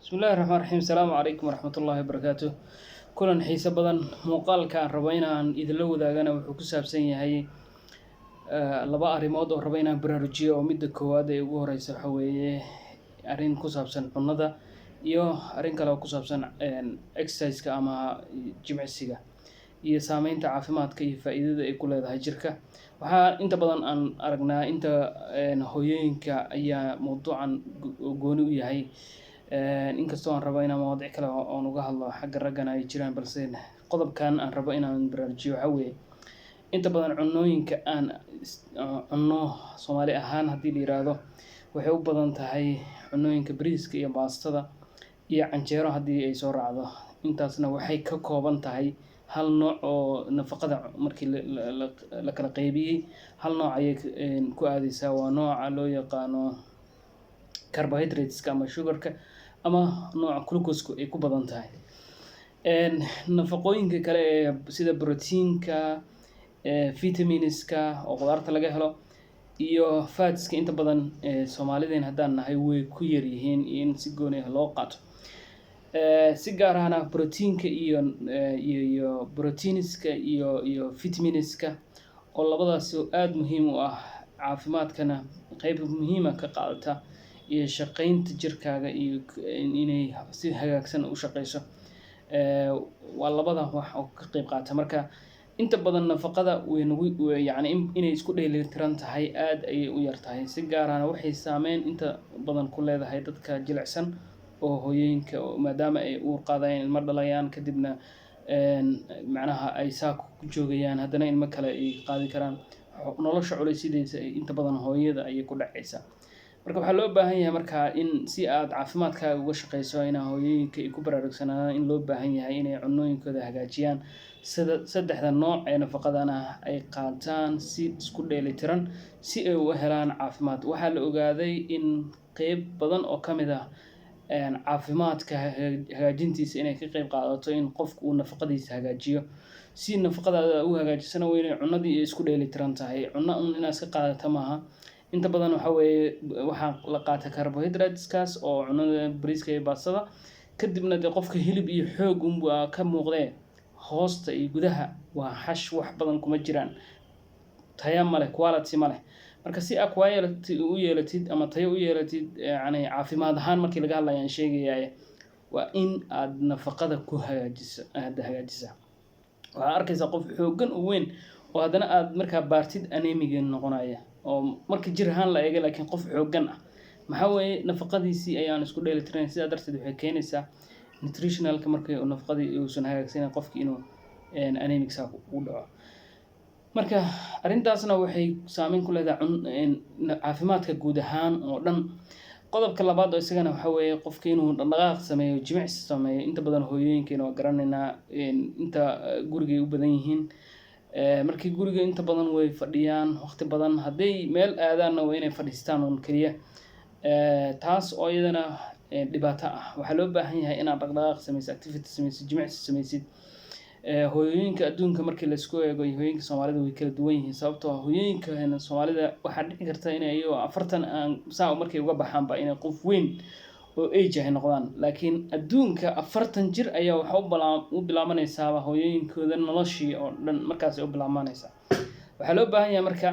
Bismillahi raxmaan raxiim. Asalaamu calaykum waraxmatullaahi wabarakaatu. Kulan xiiso badan. Muuqaalka aan rabo inaan idinla wadaagana wuxuu ku saabsan yahay laba arrimood oo rabo inaan baraarujiyo, oo midda koowaad ee ugu horeysa waxa weeye arrin ku saabsan cunnada iyo arrin kale oo ku saabsan exercise-ka ama jimicsiga iyo saameynta caafimaadka iyo faa'iidada ay ku leedahay jirka. Waxaa inta badan aan aragnaa inta hooyooyinka ayaa mawduucan gooni u yahay, inkastoo aan rabo inaan mawaadiic kale oon uga hadlo xagga raggana ay jiraan, balse qodobkan aan rabo inaan baraarujiyo waxaa weeye inta badan cunnooyinka aan cunno Soomaali ahaan haddii la yiraahdo waxay u badan tahay cunnooyinka bariiska iyo baastada iyo canjeero haddii ay soo raacdo. Intaasna waxay ka kooban tahay hal nooc oo nafaqada markii la kala qaybiyey hal nooc ayay ku aadeysaa, waa nooca loo yaqaano carbohydrates-ka ama sugar-ka ama nooca glucose-ku ay ku badan tahay. Nafaqooyinka kale ee sida protein-ka, vitamins-ka oo qudaarta laga helo iyo fats-ka inta badan Soomaalideen haddaan nahay way ku yar yihiin in si gooni ah loo qaato. Si gaar ahna protein-ka iyo proteins-ka iyo vitamins-ka oo labadaasi aada muhiim u ah, caafimaadkana qeyb muhiima ka qaadata iyo shaqeynta jirkaaga iyo inay si hagaagsan u shaqeyso, waa labada wax oo ka qeyb qaata. Marka inta badan nafaqada way nagu, yacni, inay isku dheelitiran tahay aada ayay u yar tahay. Si gaar ahna waxay saameyn inta badan ku leedahay dadka jilicsan oo hooyooyinka, maadaama ay uur qaadayaan, ilmo dhalayaan, kadibna macnaha ay saa ku joogayaan, haddana ilmo kale ay qaadi karaan. Nolosha culaysyadiisa inta badan hooyada ayay ku dhacaysaa. Marka waxaa loo baahan yahay markaa in si aad caafimaadkaaga uga shaqeyso, inaa hooyooyinka ay ku baraarugsanaadaan in loo baahan yahay inay cunooyinkooda hagaajiyaan, sida saddexda nooc ee nafaqadana ay qaataan si isku dheelitiran si ay u helaan caafimaad. Waxaa la ogaaday in qeyb badan oo ka mid ah caafimaadka hagaajintiisa inay ka qeyb qaadato in qofku uu nafaqadiisa hagaajiyo. Si nafaqadaada u hagaajisana waa inay cunadii isku dheelitiran tahay. Cunno un inaad iska qaadato maaha. Inta badan waxa weeye waxaa la qaata carbohydrateskaas oo cunada bariiska iyo baastada, kadibna dee qofka hilib iyo xoog unbaa ka muuqdee, hoosta iyo gudaha waa xash, wax badan kuma jiraan, taya male, quality ma leh. Marka si aa quality u yeelatid ama tayo u yeelatid, yacni caafimaad ahaan markii laga hadlayo aan sheegayaye, waa in aad nafaqada ku hagaajiso, aad hagaajisaa. Waxaa arkaysaa qof xooggan oo weyn oo haddana aad markaa baartid anemic noqonaya, oo marka jir ahaan la eega laakiin qof xooggan ah. Maxaa weeye? Nafaqadiisii ayaan isku dheelitirayn. Sidaa darteed waxay keenaysaa nutritionalka markii nafaqadii uusan hagaagsaneyn qofki inuu anemic saa u dhaco. Marka arrintaasna waxay saameyn ku leedahay caafimaadka guud ahaan oo dhan. Qodobka labaad oo isagana waxa weeye qofka inuu dhaqdhaqaaq sameeyo, jimicsi sameeyo. Inta badan hooyooyinkeena waa garanaynaa, inta gurigay u badan yihiin. Markii guriga inta badan way fadhiyaan waqti badan, hadday meel aadaanna waa inay fadhiistaan un keliya, taas oo iyadana dhibaato ah. Waxaa loo baahan yahay inaad dhaqdhaqaaq sameysid, activity sameysid, jimicsi sameysid. Hooyooyinka adduunka markii laisku eego iyo hooyooyinka Soomaalida way kala duwan yihiin, sababtoo ah hooyooyinka Soomaalida waxaa dhici karta inay iyagoo 40 aan saa markay uga baxaanba inay qof weyn oo age ay noqdaan, laakiin adduunka 40 jir ayaa waxa u bilaabanaysaaba hooyooyinkooda noloshii oo dhan markaas ay u bilaabanaysaa. Waxaa loo baahan yahay marka,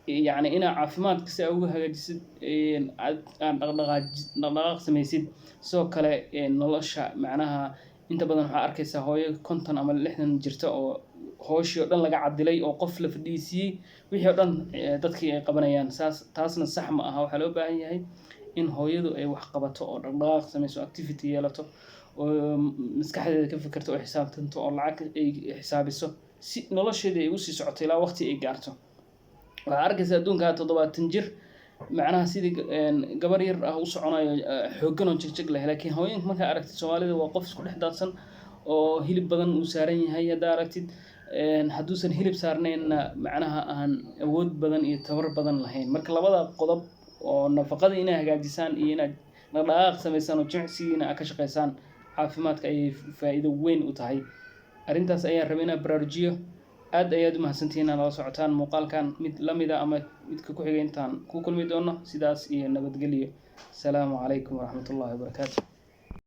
yacni, inaa caafimaadka si aa uga hagaajisid aad aad dhaqdhaqaaq sameysid. Sidoo kale nolosha, macnaha, inta badan waxaa arkaysaa hooyo 50 ama 60 jirta oo hooshii oo dhan laga cadilay oo qof la fadhiisiiyey, wixii oo dhan dadkii ay qabanayaan. Saas taasna sax ma aha. Waxaa loo baahan yahay in hooyadu ay wax qabato oo dhaqdhaqaaq sameyso, activity yeelato, oo maskaxdeeda ka fikirto oo xisaabtanto oo lacag ay xisaabiso si nolosheeda ay usii socoto ilaa waqti ay gaarto. Waxaa arkaysaa adduunka 70 jir, macnaha, sidii gabar yar ah u soconayo, xooggan oo jegjeg leh, laakiin hooyinka markaa aragtid Soomaalida waa qof isku dhex daadsan oo hilib badan uu saaran yahay. Haddaa aragtid, hadduusan hilib saarnaynna, macnaha, aan awood badan iyo tabar badan lahayn. Marka labada qodob oo nafaqada inay hagaajisaan iyo inaad dhaqdhaqaaq samaysaan oo jimicsigiina aad ka shaqeysaan, caafimaadka ayay faa'iido weyn u tahay. Arrintaas ayaan rabay inaan baraarujiyo. Aad ayaad u mahadsantihiin inaad nala socotaan. Muuqaalkan mid la mid a ama midka ku xigay intaan ku kulmi doono, sidaas iyo nabadgelyo. Asalaamu calaykum waraxmatullaahi wabarakaatu.